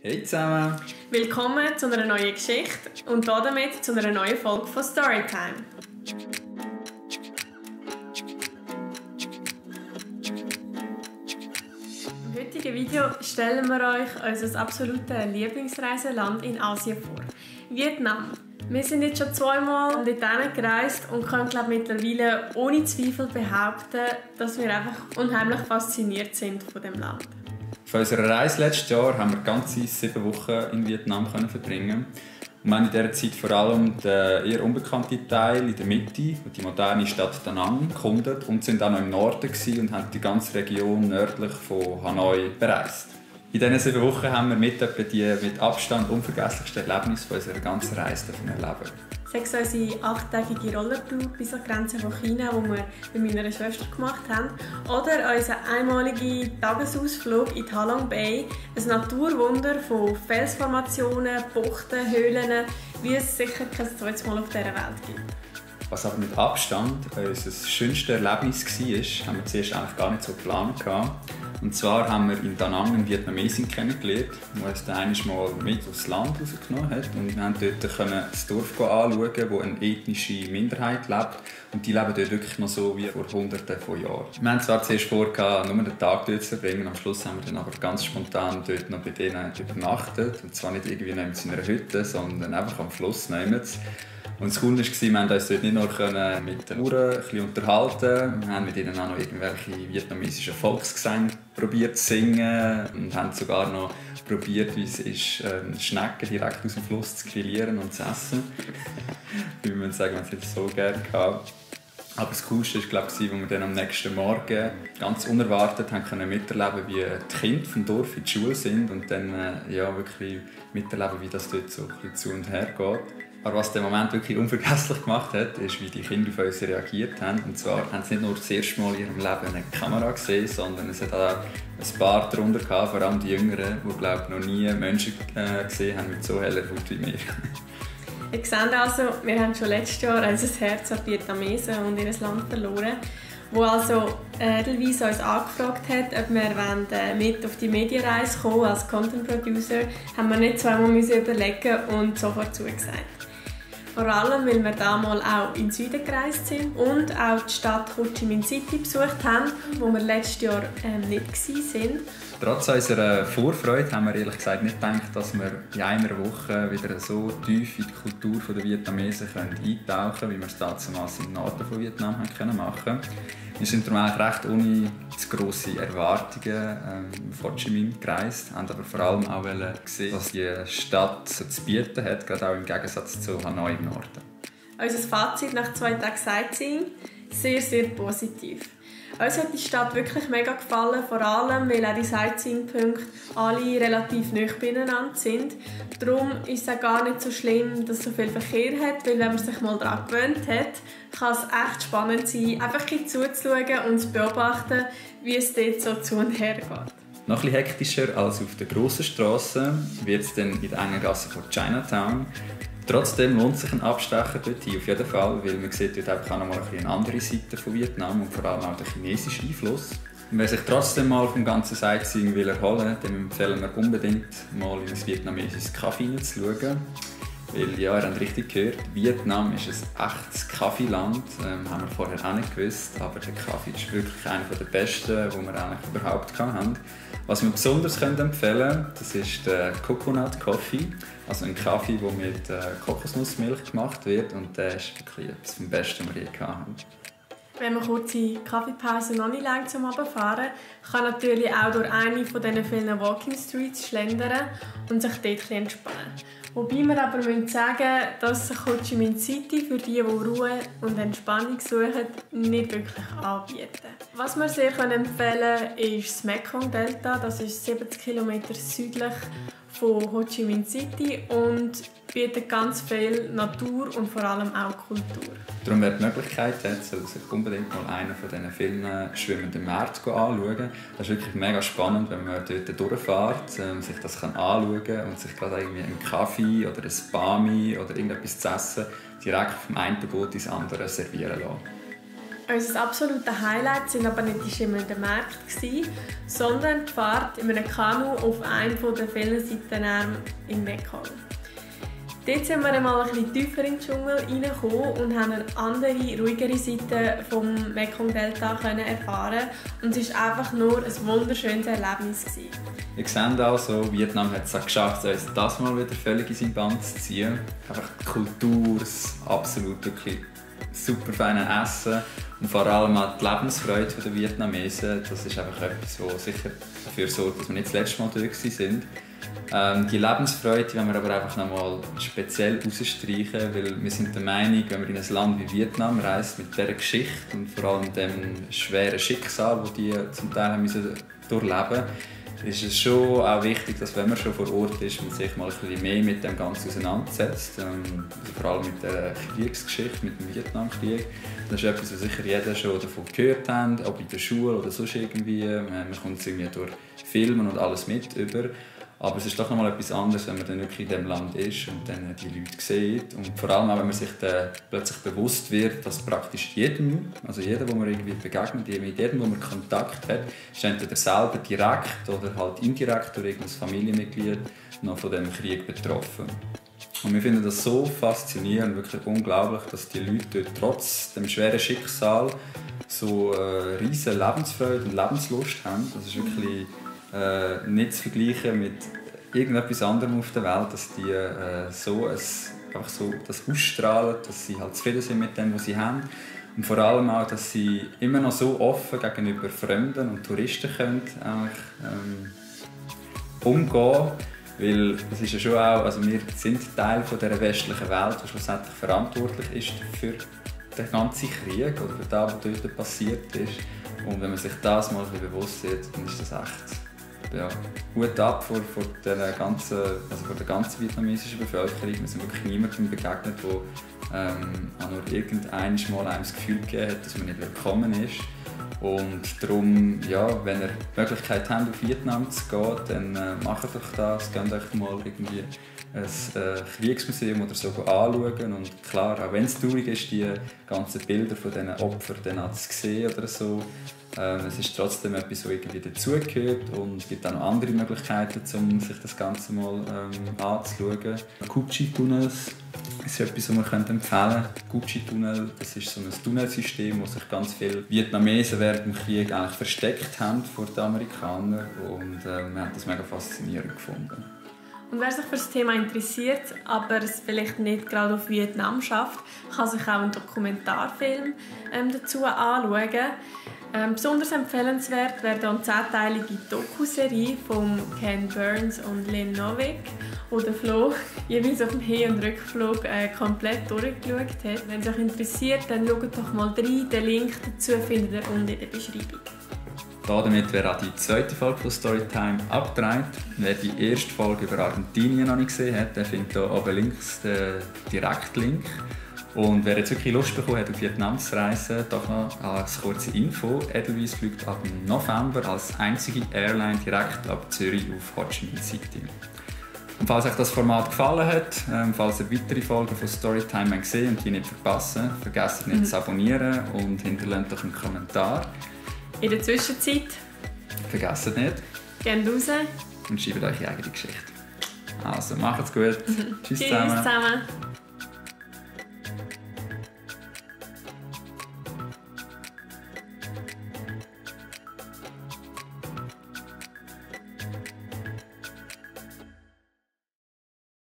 Hey zusammen! Willkommen zu einer neuen Geschichte und damit zu einer neuen Folge von Storytime. Im heutigen Video stellen wir euch unser absolutes Lieblingsreiseland in Asien vor: Vietnam. Wir sind jetzt schon zweimal dorthin gereist und können mittlerweile ohne Zweifel behaupten, dass wir einfach unheimlich fasziniert sind von dem Land. Für unsere Reise letztes Jahr haben wir ganze 7 Wochen in Vietnam verbringen. Und wir haben in dieser Zeit vor allem den eher unbekannten Teil in der Mitte, die moderne Stadt Da Nang, erkundet und sind auch noch im Norden und haben die ganze Region nördlich von Hanoi bereist. In diesen 7 Wochen haben wir die mit Abstand unvergesslichsten Erlebnisse unserer ganzen Reise erleben. Sei es unsere 8-tägige Rollertour bis an die Grenze von China, die wir bei meiner Schwester gemacht haben, oder unser einmaliger Tagesausflug in die Halong Bay, ein Naturwunder von Felsformationen, Buchten, Höhlen, wie es sicher kein zweites Mal auf dieser Welt gibt. Was aber mit Abstand unser schönstes Erlebnis war, haben wir zuerst eigentlich gar nicht so geplant. Und zwar haben wir in Da Nang einen Vietnamesin kennengelernt, der uns dann einmal mit aufs Land rausgenommen hat. Und wir konnten dort das Dorf anschauen, wo eine ethnische Minderheit lebt. Und die leben dort wirklich noch so wie vor Hunderten von Jahren. Wir haben zwar zuerst vor, nur einen Tag dort zu verbringen, am Schluss haben wir dann aber ganz spontan dort noch bei denen übernachtet. Und zwar nicht irgendwie in einer Hütte, sondern einfach am Fluss nehmen. Und das Coole war, wir konnten uns dort nicht nur mit den Bauern unterhalten, wir haben mit ihnen auch noch irgendwelche vietnamesischen Volksgesänge probiert zu singen und haben sogar noch probiert, wie es ist, Schnecken direkt aus dem Fluss zu grillieren und zu essen. Ich würde sagen, wir haben es so gerne gehabt. Aber das Coolste war, als wir dann am nächsten Morgen ganz unerwartet miterleben konnten, wie die Kinder vom Dorf in die Schule sind und dann wirklich miterleben, wie das dort so ein bisschen zu und her geht. Aber was den Moment wirklich unvergesslich gemacht hat, ist, wie die Kinder auf uns reagiert haben. Und zwar haben sie nicht nur das erste Mal in ihrem Leben eine Kamera gesehen, sondern es hat auch ein paar darunter gehabt, vor allem die Jüngeren, die noch nie Menschen gesehen haben mit so heller Haut wie wir. Ihr seht also, wir haben schon letztes Jahr unser Herz an Vietnamesen und ihr Land verloren, wo also teilweise uns angefragt hat, ob wir mit auf die Medienreise kommen als Content Producer, haben wir nicht zweimal überlegen und sofort zugesagt. Vor allem, weil wir damals auch in den Süden gereist sind und auch die Stadt Ho Chi Minh City besucht haben, wo wir letztes Jahr nicht waren. Trotz unserer Vorfreude haben wir ehrlich gesagt nicht gedacht, dass wir in einer Woche wieder so tief in die Kultur der Vietnamesen eintauchen können, wie wir es damals im Norden von Vietnam machen konnten. Wir sind darum eigentlich recht ohne zu grosse Erwartungen vor Ho Chi Minh gereist, haben aber vor allem auch gesehen, was die Stadt so zu bieten hat, gerade auch im Gegensatz zu Hanoi im Norden. Unser Fazit nach 2 Tagen Sightseeing: sehr, sehr positiv. Uns hat die Stadt wirklich mega gefallen, vor allem, weil auch die Sightseeing-Punkte alle relativ nahe beieinander sind. Darum ist es auch gar nicht so schlimm, dass es so viel Verkehr hat, weil wenn man sich mal daran gewöhnt hat, kann es echt spannend sein, einfach zuzuschauen und zu beobachten, wie es dort so zu und her geht. Noch etwas hektischer als auf der grossen Strasse wird es dann in der engen Gasse von Chinatown. Trotzdem lohnt sich ein Abstecher dorthin auf jeden Fall, weil man sieht dort einfach auch noch mal eine andere Seite von Vietnam und vor allem auch den chinesischen Einfluss. Und wer sich trotzdem mal vom ganzen Sightseeing erholen will, dann empfehlen wir unbedingt mal in ein vietnamesisches Kaffee hineinzuschauen. Weil, ja, ihr habt richtig gehört, Vietnam ist ein echtes Kaffeeland. Haben wir vorher auch nicht gewusst, aber der Kaffee ist wirklich einer der besten, die wir eigentlich überhaupt hatten. Was wir besonders empfehlen können, das ist der Coconut Coffee, also ein Kaffee, der mit Kokosnussmilch gemacht wird, und der ist wirklich etwas vom Besten, was wir je hatten. Wenn man kurze Kaffeepause noch nicht lang zum Runterfahren, kann natürlich auch durch eine von diesen vielen Walking Streets schlendern und sich dort entspannen. Wobei wir aber sagen müssen, dass sich Ho Chi Minh City für die Ruhe und Entspannung suchen, nicht wirklich anbietet. Was wir sehr empfehlen können, ist das Mekong Delta. Das ist 70 km südlich von Ho Chi Minh City und bietet ganz viel Natur und vor allem auch Kultur. Darum, wer die Möglichkeit hat, soll sich unbedingt mal einen von diesen vielen schwimmenden Märkten anschauen. Das ist wirklich mega spannend, wenn man dort durchfährt, sich das anschauen kann und sich gerade irgendwie einen Kaffee oder ein Bami oder irgendetwas zu essen direkt vom einen Boot ins andere servieren lassen. Unser absolutes Highlight waren aber nicht die schimmelnden Märkte, sondern die Fahrt in einem Kanu auf einem der vielen Seitenarme im Mekong. Dort sind wir einmal ein bisschen tiefer in den Dschungel reingekommen und haben eine andere, ruhigere Seite vom Mekong-Delta erfahren. Und es war einfach nur ein wunderschönes Erlebnis. Ihr seht also, Vietnam hat es geschafft, uns das mal wieder völlig in sein Band zu ziehen. Einfach die Kultur, das absolut wirklich super feine Essen und vor allem auch die Lebensfreude der Vietnamesen. Das ist einfach etwas, das sicher dafür sorgt, dass wir nicht das letzte Mal dort waren. Die Lebensfreude wollen wir aber einfach noch mal speziell herausstreichen, weil wir sind der Meinung, wenn man in ein Land wie Vietnam reist, mit dieser Geschichte und vor allem dem schweren Schicksal, das die zum Teil haben müssen durchleben mussten, ist es schon auch wichtig, dass wenn man schon vor Ort ist, man sich mal ein bisschen mehr mit dem Ganzen auseinandersetzt. Also vor allem mit der Kriegsgeschichte, mit dem Vietnamkrieg. Das ist etwas, was sicher jeder schon davon gehört hat, ob in der Schule oder sonst irgendwie. Man kommt es irgendwie durch Filme und alles mit über. Aber es ist doch noch mal etwas anderes, wenn man dann wirklich in diesem Land ist und dann die Leute sieht. Und vor allem auch, wenn man sich dann plötzlich bewusst wird, dass praktisch jedem, also jeder, der man irgendwie begegnet, mit jedem, der man Kontakt hat, ist entweder selber direkt oder halt indirekt durch irgendein Familienmitglied noch von diesem Krieg betroffen. Und wir finden das so faszinierend, wirklich unglaublich, dass die Leute dort trotz dem schweren Schicksal so riesige Lebensfreude und Lebenslust haben. Das ist wirklich nicht zu vergleichen mit irgendetwas anderem auf der Welt, dass die einfach so das ausstrahlen, dass sie halt zufrieden sind mit dem, was sie haben. Und vor allem auch, dass sie immer noch so offen gegenüber Fremden und Touristen können, umgehen. Weil es ist ja schon auch, also wir sind Teil von dieser westlichen Welt, die schlussendlich verantwortlich ist für den ganzen Krieg oder für das, was dort passiert ist. Und wenn man sich das mal bewusst wird, dann ist das echt Hut ab vor der ganzen vietnamesischen Bevölkerung. Wir sind wirklich niemandem begegnet, der auch nur irgendwann mal einem das Gefühl gegeben hat, dass man nicht willkommen ist. Und darum, wenn ihr die Möglichkeit habt, auf Vietnam zu gehen, dann macht doch das. Geht euch mal irgendwie ein Kriegsmuseum oder so anschauen. Und klar, auch wenn es traurig ist, die ganzen Bilder von diesen Opfern dann zu sehen oder so, es ist trotzdem etwas, das irgendwie dazugehört und es gibt auch noch andere Möglichkeiten, um sich das Ganze mal anzuschauen. Cuchi-Tunnels ist etwas, was man empfehlen könnte. Cuchi-Tunnel, das ist so ein Tunnelsystem, wo sich ganz viele Vietnamesen während dem Krieg eigentlich versteckt haben vor den Amerikanern und wir haben das mega faszinierend gefunden. Und wer sich für das Thema interessiert, aber es vielleicht nicht gerade auf Vietnam schafft, kann sich auch einen Dokumentarfilm dazu anschauen. Besonders empfehlenswert wäre die 10-teilige Doku-Serie von Ken Burns und Lynn Novick, wo der Flo jeweils auf dem Hin- und Rückflug komplett durchgeschaut hat. Wenn es euch interessiert, dann schaut doch mal rein. Den Link dazu findet ihr unten in der Beschreibung. Damit wäre auch die zweite Folge von Storytime abgedreht. Wer die erste Folge über Argentinien noch nicht gesehen hat, der findet hier oben links den Direktlink. Und wer jetzt wirklich Lust bekommen hat, auf Vietnam zu reisen, doch noch als kurze Info. Edelweiss fliegt ab November als einzige Airline direkt ab Zürich auf Ho Chi Minh City. Und falls euch das Format gefallen hat, falls ihr weitere Folgen von Storytime gesehen und die nicht verpassen, vergesst nicht zu abonnieren und hinterlasst doch einen Kommentar. In der Zwischenzeit vergesst nicht, geht raus und schreibt euch eure eigene Geschichte. Also, macht's gut. Tschüss zusammen.